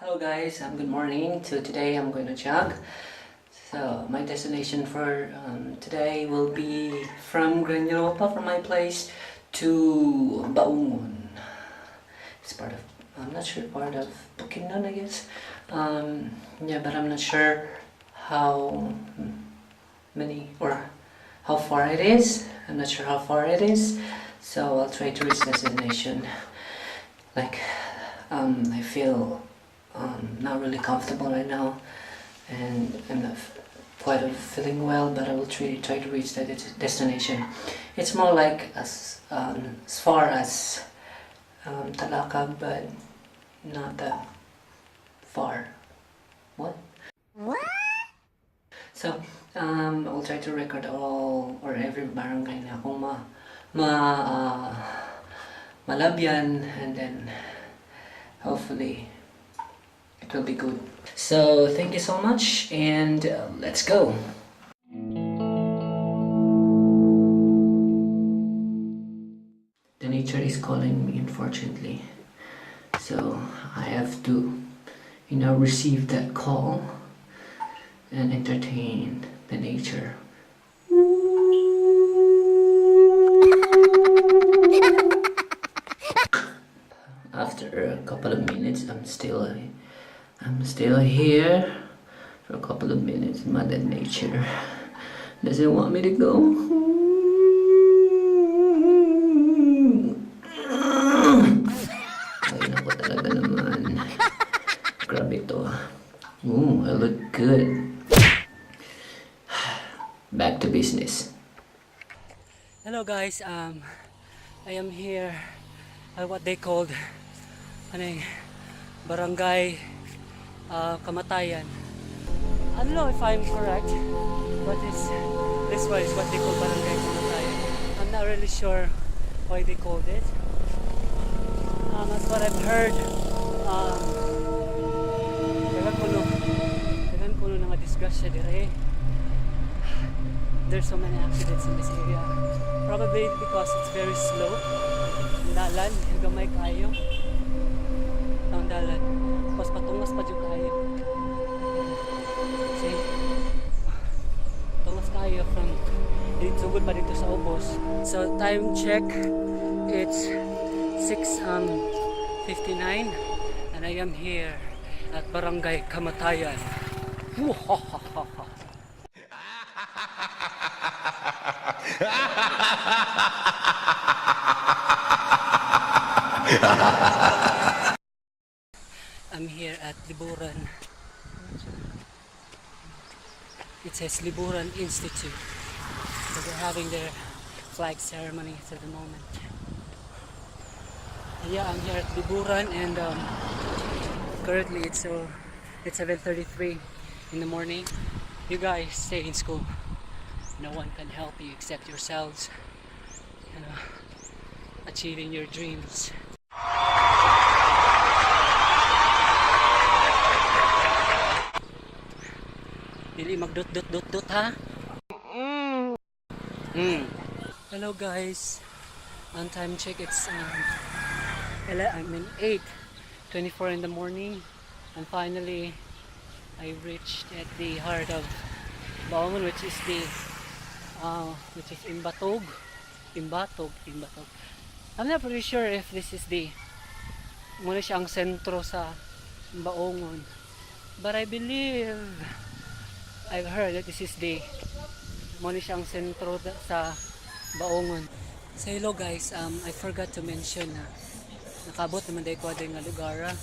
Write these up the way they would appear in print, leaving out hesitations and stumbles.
Hello guys, good morning. So today I'm going to jog. So my destination for today will be from Grand Europa, from my place, to Baungon. It's part of, I'm not sure, part of Bukidnon, I guess. Yeah, but I'm not sure how many or how far it is. I'm not sure how far it is. So I'll try to reach destination. Like, I feel not really comfortable right now, and I'm not quite feeling well, but I will try to reach that destination. It's more like as far as Talakag, but not that far. What? What? So, I will try to record all or every barangay na akong malabyan, and then hopefully it will be good. So thank you so much, and let's go. The nature is calling me, unfortunately, so I have to receive that call and entertain the nature. After a couple of minutes, I'm still here for a couple of minutes. Mother Nature doesn't want me to go. Ay, naku talaga naman. Grabe to. Ooh, I look good. Back to business. Hello guys, I am here at what they called ano yung Barangay Kamatayan. I don't know if I'm correct, but this one is what they call Barangay Kamatayan. I'm not really sure why they called it. That's what I've heard. Daghan kuno nga disgrasya dire. There's so many accidents in this area. Probably because it's very slow. Ang dalan, gamay kaayo. Ang dalan. Tapos patungas pa jud kaayo. See? Tungas kaayo from dito sugod pa dito sa ubos. So time check, it's 6 59 and I am here at Barangay Kamatayan. Muhahaha. I'm here at Liburan. It says Liburan Institute. So they're having their flag ceremony at the moment. And yeah, I'm here at Liburan and currently it's 7:33 in the morning. You guys stay in school. No one can help you except yourselves. Achieving your dreams. Dili magdot dot dot dot ha. Hello guys. On time check, it's I mean 8:24 in the morning and finally I reached at the heart of Baungon, which is Imbatog. Imbatog, Imbatog. I'm not pretty sure if this is the muna siya ang sentro sa Baungon. But I believe I've heard that this is the muna siya ang sentro sa Baungon. So hello guys, I forgot to mention na nakabot naman diay ko nga lugar, ah.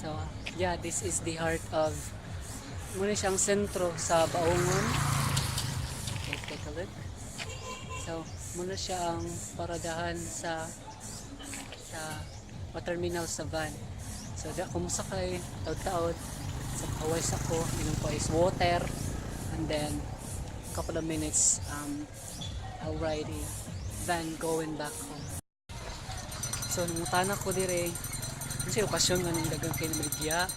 So yeah, this is the heart of muna siyang sentro sa Baungon. Let's take a look. So, muna siya ang paradahan sa o terminal sa van. So, di ako mosakay, taod-taod, sa hawas ako, inom ko is water, and then couple of minutes, I'll ride a van going back home. So, nangutana ko dire, kasi okasyon nga nung dagang kay maligya.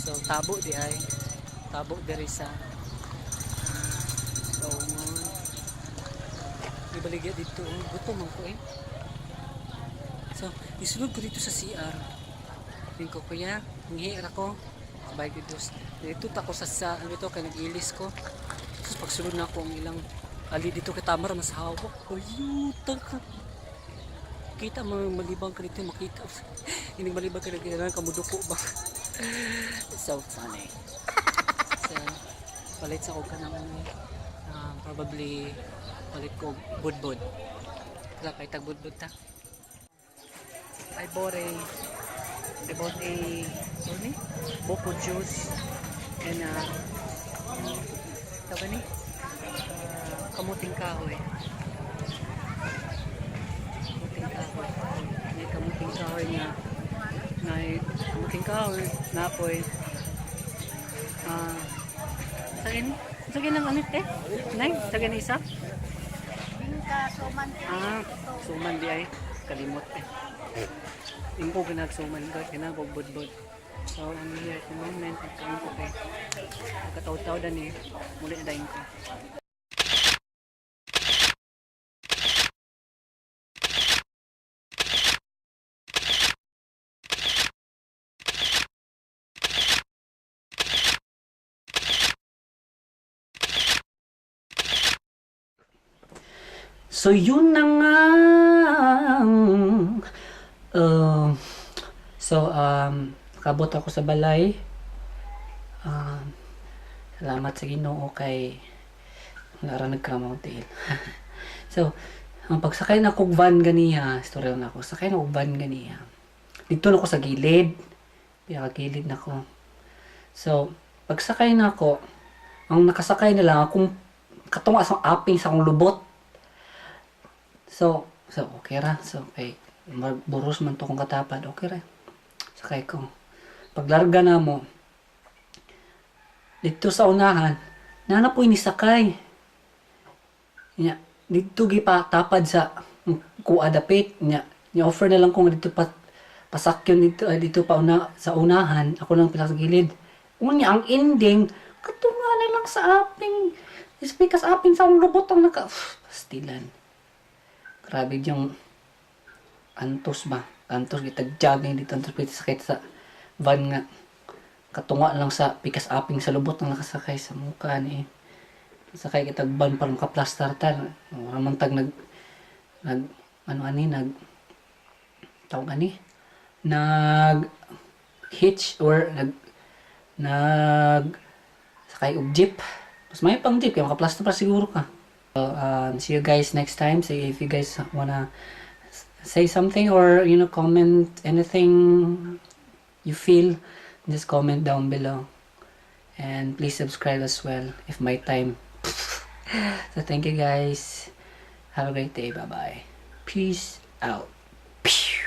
So, tabo di ay. Tabo dire sa Baungon. Ibaligya dito. Oh. Gutom man ko eh. So, isulod ko dito sa CR. Sabi ko, "Kuya, Ngihi ra ko. Sabay gid. Dito ta ko sa ano to kay nag-ilis ko. Tapos pagsulod na ako ang ilang ali dito kay Tamar mas hawak. Ayuta ka. Kita mo malibang ka dito makita. Hindi malibang ka dito kamuduko ba. It's so funny. So, palit sa ko ka ng probably palit ko budbud. Wala kay tag budbud ta. I bought a ano ni? Buko juice and tawag ni? Kamuting kahoy. Kamuting kahoy. May kamuting kahoy nga na kamuting kahoy na apoy sa gani sa gani ang anit eh nay sa gani isa. Bingka, suman. Ah, suman di ay kalimot eh. Impo ganag suman ka kinag budbud. So I'm here at the moment, kaon ko kay nakataw-taw dan eh muli na dayon ko. So yun na nga. So, nakabot ako sa balay. Salamat sa Ginoo kay wala ra nagkamang tiil. So, ang pagsakay na kog van ganiha, istorya na ako, sakay na kog van ganiha. Dito na ako sa gilid. Pinakagilid na ko. So, pagsakay na ako, ang nakasakay na lang akong katunga sa aping sa akong lubot. So okay ra. So, kay buros man to kong katapad, okay ra. Sakay ko. Paglarga na mo, dito sa unahan, nana po ni sakay. Nya, dito gipa tapad sa kuha dapit nya. Nya offer na lang ko nga dito pa pasakyon dito ay dito pa una sa unahan, ako lang pila sa gilid. Unya ang ending katunga na lang sa aping speaker sa aping sa akong lubot ang naka pastilan. Grabe yung antos ba? Antos gitag jogging dito antos piti sakit sa van nga katunga lang sa pikas aping sa lubot ang nakasakay sa mukha ni. Sakay kitag van para makaplastar ta. Wala man tag nag nag ano ani nag tawag ani nag hitch or nag nag sakay og jeep. Mas may pang jeep kay makaplaster pa siguro ka. So, see you guys next time. See if you guys wanna say something or comment anything you feel, just comment down below. And please subscribe as well if my time. So thank you, guys. Have a great day. Bye bye. Peace out. Pew.